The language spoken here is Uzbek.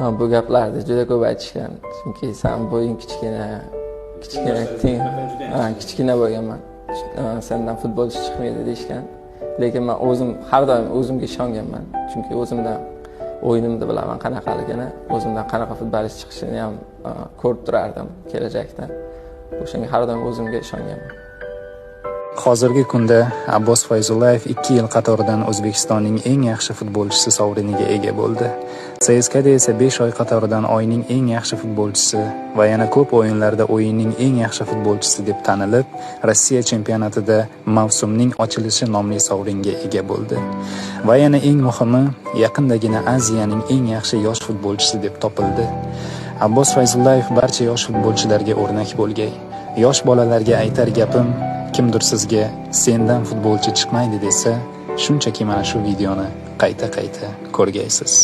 Bu gaplarni juda ko'p aytishgan, chunki san bo'ying kichkina, kichkina teng, kichkina bo'lganman. Sendan futbolchi chiqmaydi deyishgan. Lekin men o'zim har doim o'zimga ishonganman, chunki o'zimdan o'yinimni bilaman qanaqaligini, o'zimdan qanaqa futbolist chiqishini ham ko'rib turardim kelajakda. O'shanga har doim o'zimga ishonganman. Hozirgi kunda Abbos Fayzullayev 2 yil qatoridan O'zbekistonning eng yaxshi futbolchisi sovriniga ega bo'ldi. CSKda esa 5 oy qatoridan oyning eng yaxshi futbolchisi va yana ko'p o'yinlarda o'yinning eng yaxshi futbolchisi deb tanilib, Rossiya chempionatida mavsumning ochilishi nomli sovringa ega bo'ldi. Va yana eng muhimi, yaqindagina Aziyaning eng yaxshi yosh futbolchisi deb topildi. Abbos Fayzullayev barcha yosh futbolchilarga o'rnak bo'lgay. Yosh bolalarga aytar gapim, kimdir sizga sendan futbolchi chiqmaydi desa, shunchaki mana shu videoni qayta-qayta ko'rgaysiz.